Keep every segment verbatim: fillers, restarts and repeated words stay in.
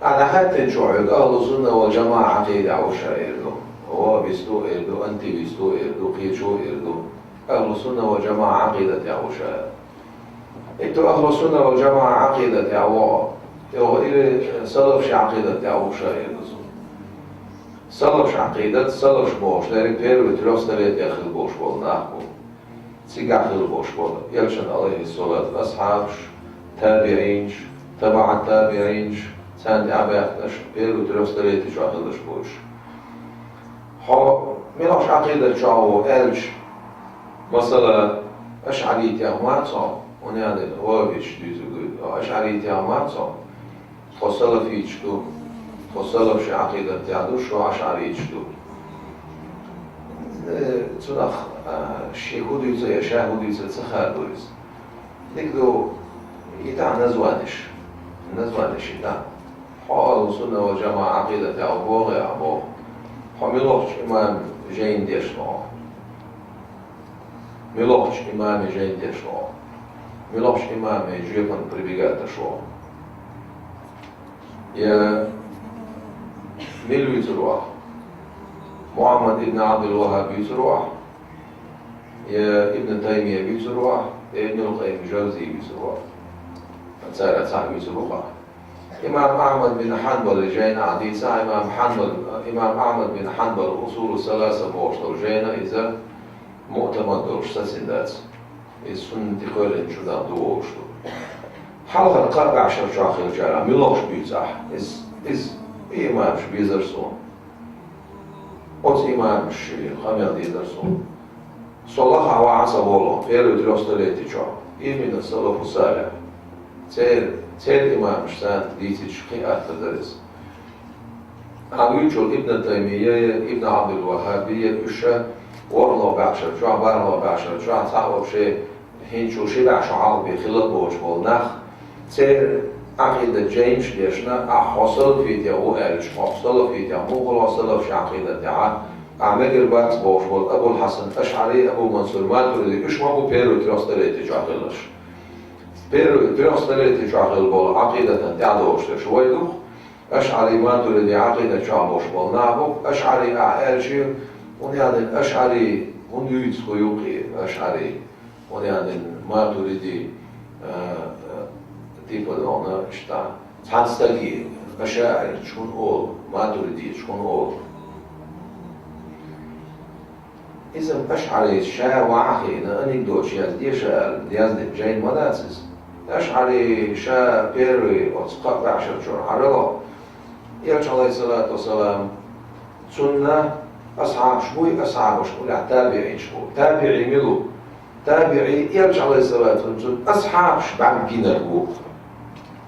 Ӏа дӀахаьттинчохь хьоьга ахлу сунна вал жамаӀа Ӏакъида яхь вуша эр ду, ваххабист ву эр ду, антивист ву эр ду, кхечо эр ду. Ахлу сунна вал жамаӀа Ӏакъидат яхь вуша. Иту ахлу сунна вал жамаӀа Ӏакъидат яхь вогӀу, йогӀу или салаф ши Ӏакъидат яхь вуша эр ду цо. Салаф ши Ӏакъидат, салаф ши бохуш дерриг первый трёх столетиях хилла болуш болу нах бу. Цигахь хилла болуш болу, элчан, алейхиссалату, асхьабаш, табиӀинаш, табаӀат табиӀинаш, царна тӀаьхьабаьхкинарш первый трёх столетий чохь хиллаш бу уьш. Хьо муьлхачу Ӏакъидат чохь ву аьлча, масала, ашӀаритех ма цо, хӀунда аьлла ваххабиташ дуьйцург, ашӀаритех ма цо, тхо салафиташ ду, тхо салаф ши Ӏакъидат тӀехь ду, шо ашӀариташ ду. Э, цунах, а, шен хӀун дуьйцу я ша хӀун дуьйцу ца хадо иза. Дика ду, и тӀехь названиш, названиш и тӀехь. Хьо ахлу сунна вал жамаӀа Ӏакъидат яхь ву боху, яхь боху. Хьо муьлхачу имам жайна дешна ву? Муьлхачу имаме жайна дешна ву? Муьлхачу имаме жоьпана прибегать деш ву? Я мила вуьйцур ву ахь? Мухьаммад ибн Ӏабдул-Ваххаб вуьйцур ву ахь? Я Ибн Таймия вуьйцур ву ахь? Я Ибн ал-Къаййим Жавзи вуьйцур ву ахь? Цара цхьаъ вуьйцур ву ахь? Имам Ахьмад бин Хьанбал жайна ахь дийца, имам Хьанбал, имам Ахьмад бин Хьанбал усулу саласа бохуш долу жайна иза муътамад долуш сацина дац. Иза суннатий кхоьллинчу нах ду олуш ду. Хьалхара кхаа бӀешара чохь хиллачара муьлхачу буьйцу ахь? Иза, иза и имамаш безара суна. Оцу имамаш ши къамел дезара суна. Со лахахь вахьа сан волу, первый трёх столетий чохь, именно салафу салих. Церан, церан имамаш санна дийцича кхин а аттар дара иза. Ахьа вуьйцучул Ибн Таймия я, Ибн Ӏабдул-Ваххабия, уьш ша ворхӀалгӀа бӀешара чохь, бархӀалгӀа бӀешара чохь, цхьаъ вообще хӀинцачул ши бӀе шо хьалха бен хилла а боцуш болу нах, церан Ӏакъидат жайнаш дешна, ахь хьо салафитех ву аьлча, хьо салафитех муха хилла, хьо салаф ши Ӏакъидат яхь, ахь мегар бац бохуш болу Абул-Хьасан АшӀари, Абу Мансур Матуриди, уьш ма бу первый трёх столетий чохь хилларш. Первый трёх столетий чохь хилла болу Ӏакъидатан тӀаьхьадогӀуш дерш вай ду, АшӀари, Матуриди Ӏакъидат чохь болуш болу нах бу, АшӀари ахь аьлча, хӀунда аьлла АшӀари, хӀунда вуьйцу хӀу юккъе АшӀари, хӀунда аьлла Матуриди, а, а, типа догӀна, иштта, цхьана стаге, ашаӀирчу хӀун олу, матуридичу хӀун олу. Иза АшӀарис ша вахьа хиъна анекдоташ язде ша аьлла, яздина жайна ма дац иза. АшӀари ша первый оцу кхаа бӀешара чуьра хьарало, Элча, алейхиссалату вассалам, цунна асхьабаш буй, асхьабаш буй, лаьхьа табиӀинаш бу. ТабиӀи мила ву? ТабиӀи Элча, алейхиссалату вассалам, цунна асхьабаш бӀаьрг гинарг ву.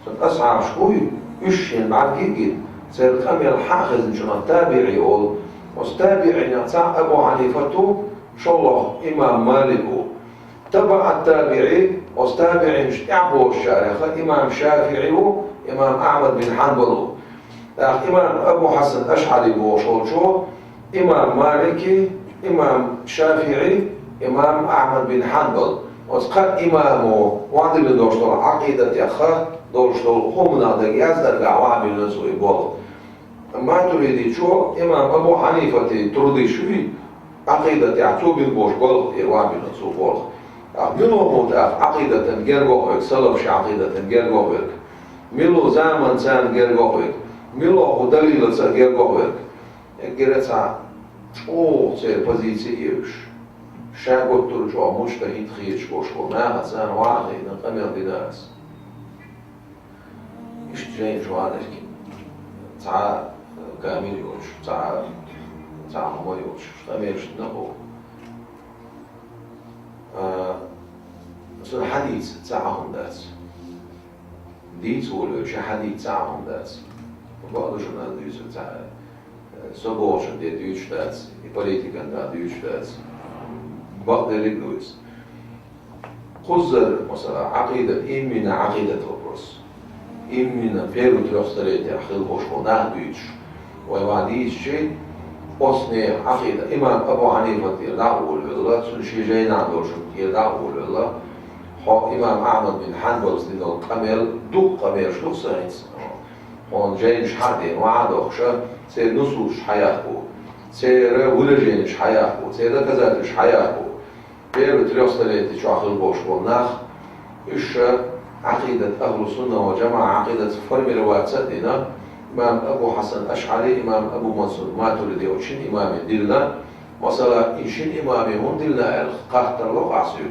Цунна асхьабаш буй, уьш шен бӀаьрг гина, церан къамел хьан а хезначунах табиӀи олу. Оцу табиӀинех цхьаъ Абу Хьанифат ву, шолгӀа имам Малик ву. ТабаӀат табиӀи, оцу табиӀинаш тӀаьхьа болчарех имам ШафиӀи ву, имам Ахьмад бин Хьанбал ву. ТӀаккха имам Абу Хьасан АшӀари бохуш волчо, имам Малики, имам ШафиӀи, имам Ахьмад бин Хьанбал. Оцу кхаа имамо вадина долуш долу Ӏакъидатех долуш долу хӀуманах дага яздинаргахь вахьа бина цо и болу. Матуридичо имам Абу Хьанифати труды шуй, Ӏакъидатехь цо бина болуш балха тӀера ван бина цо болх. Ахь мила ву тӀаккха Ӏакъидатан герга вахарг, салаф ши Ӏакъидатан герга вахарг? Мила ву заман царна герга вахарг? Мила ву далилаца герга вахарг? Эггара цхьа чӀогӀа церан позици а евзаш, ша гуттар а чӀогӀа муджтахӀид хеташ болуш болу нахаца царна ван а хиъна къамел дина аса. Иштта жайна чу ванарг. Цхьа камил йолуш, цхьа, цхьа хӀума йолуш, къамелаш дина боху. А, цуьнан хьадийца цхьа а хӀума дац. Дийца волавелча хьадийца цхьа а хӀума дац. Бакъду шуна ас дуьйцург цхьа, со бохучун тӀе дуьйцуш дац, и политикан тӀе дуьйцуш дац. Бакъдерриг а ду иза. Кхуззара, масала, Ӏакъидат, именно Ӏакъидат вопрос. Именно первый трёх столетиях хилла болуш болу нах дуьйцуш. Вай ван дийцичи, оцу нехан Ӏакъида, имам Абу Хьанифа тӀера дӀа а волавелла, цуьнан шен жайнахь долчун тӀера дӀа а волавелла, хьо имам Ахьмад бин Хьанбалс дина долу къамел, дукха къамелаш ду сан хӀинца. Хьуна жайнаш хьа а дена, ваха а дохкуш, церан нусусаш хьаяккха, церан выраженеш хьаяккха, церан доказательстваш хьаяккха. Первый трёх столетий чохь хилла болуш болу нах, уьш Ӏакъидат, ахьлу сунна вал джамаӀа Ӏакъидат формироваться а дина, имам Абу Хьасан Ашъари, имам Абу Мансур Матуриди оцу шина имаме диллина. Масала, и шина имаме хӀунда диллина аьлла, хаттар ло ахь соьга.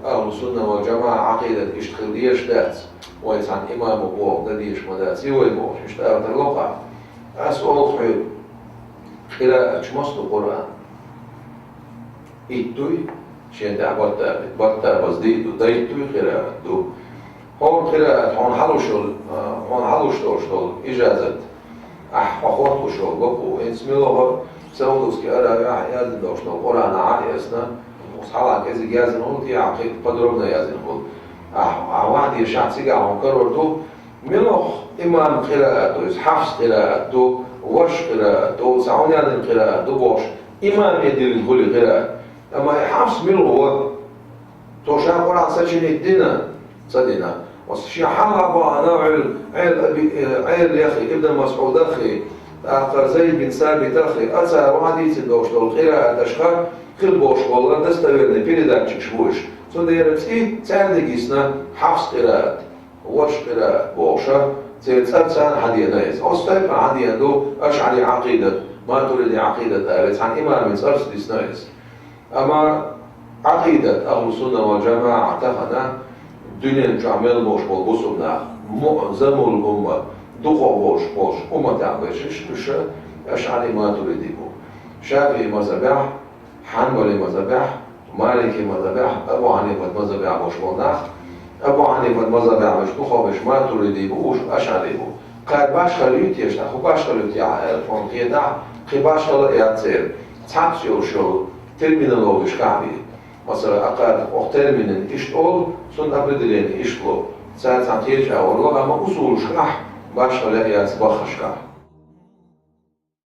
Ахьлу сунна вал джамаӀа Ӏакъидат иштта хила дезаш дац, вай цхьана имамо бохург дан дезаш ма дац, и вай бохуш, иштта хаттар ло ахь. Ас олу хьоьга, къирааташ массо а Къуръан. Итт дуй, шен тӀехь барт а бе-, барт а база дийр ду, дайтта дуй, къираат ду. ХӀора къираат хьуна хьалуш йолу, а, хьуна хьалуш долуш долу ижазат, ахь хьо хӀотталуш йолу бакъо, хӀинца мила вара Саудовский Аравехь яздина долуш долу Къуръан а эцна, хьалха кӀезиг яздина хуьлу, тӀехьа кхин подробно яздина хуьлу. Ахь, ахь ваха дезаш, ахь цигахь хьуна карор ду, мила имам къираат ду, иза Хьафс къираат ду, варш къираат ду, цхьа хьуна яздина къираат ду бохуш, имаме диллина хуьлу къираат. Амма и Хьафс мила ву? Цо ша Къуръан сочинить дина? Ца дина. Оцу шен хьалха бахана Ӏел, Ӏел Аби, э, Ӏел яхи, Ибн Масъудахи, тӀаккха Зайд бин Сабитахи, а цара ваха дийцина долуш долу къирааташха хила болуш болу достоверный передатчикаш бу уьш. Цундела цӀе цаьрниг йисна Хьафс къираат, варш къираат бохуша, церан цӀар царна хьадеана иза. Оцу тайпана хьадеана ду Ашъари Ӏакъидат, Матуриди Ӏакъидат аьлла, цхьана имаме цӀарца дисна иза. Амма Ӏакъидат, ахьлу сунна вал джамаӀа тахана дуьнен чохь мел болуш болу бусулба нах, муъзамул умма, дукхах болуш болуш умматехь берш, уьш Ашъари Матуриди бу. ШафиӀи мазхабехь, Хьанбали мазхабехь, Малики мазхабехь, Абу Хьанифат мазхабехь болуш болу нах, Абу Хьанифат мазхабехь берш дукхах берш Матуриди бу, уьш Ашъари бу. Кхара башхалла ю те, ша хӀун башхалла ю те аьлла, хьуна хетахь, кхин башхалла а яц церан. Цхьацца йолуш йолу терминологиш кхахьа бе. Масала, акхар оха терминан иштта олу, цунна определение иштта ло. Цара цхьана кхечу агӀор ло, амма усулашкахь башхалла яц баххашкахь.